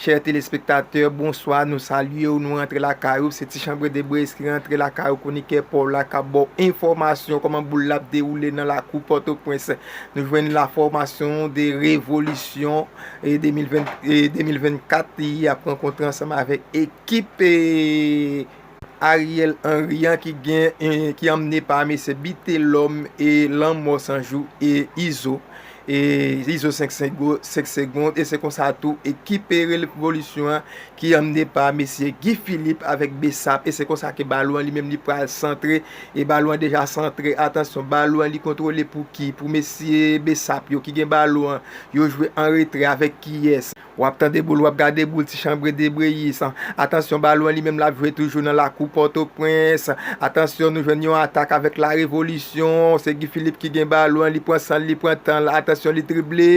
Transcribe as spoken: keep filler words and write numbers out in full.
Chè telespektatè, bonswa, nou salye w, nou rantre lakay ou. Se Ti Chanbre de Brezil ki rantre lakay ou, kwonikè pa w la k ap ba w enfòmasyon kòman boul la ap dewoule nan lakou Pòtoprens. Nou jwenn la fòmasyon de revolisyon e de mil ven, e de mil vennkat, y ap rankontre ansanm avèk ekip e Ariel Henry an ki gen, eh, ki anmennen pa mesye Bitelòm e Lanmò Sanjou e Izo. E Izo senk segonn, e se konsa tou ekip e revolisyon an ki anmennen pa mesye Guy Philippe avèk Bessap. E se konsa ke balon an li menm li pral santre. E balon an deja santre. Atansyon, balon an li kontwole pou ki? Pou mesye Bessap yo ki gen balon an. Yo jwe an retrè avèk kiyès? W ap tande boul, w ap gade boul, Ti Chanbre de Brezil. Atansyon, balon an li menm l ap jwe toujou nan lakou Pòtoprens. Atansyon, nou jwenn yon atak avèk la revolisyon. Se Guy Philippe ki gen balon an, li pran san l, li pran tan l. Atansyon, li drible.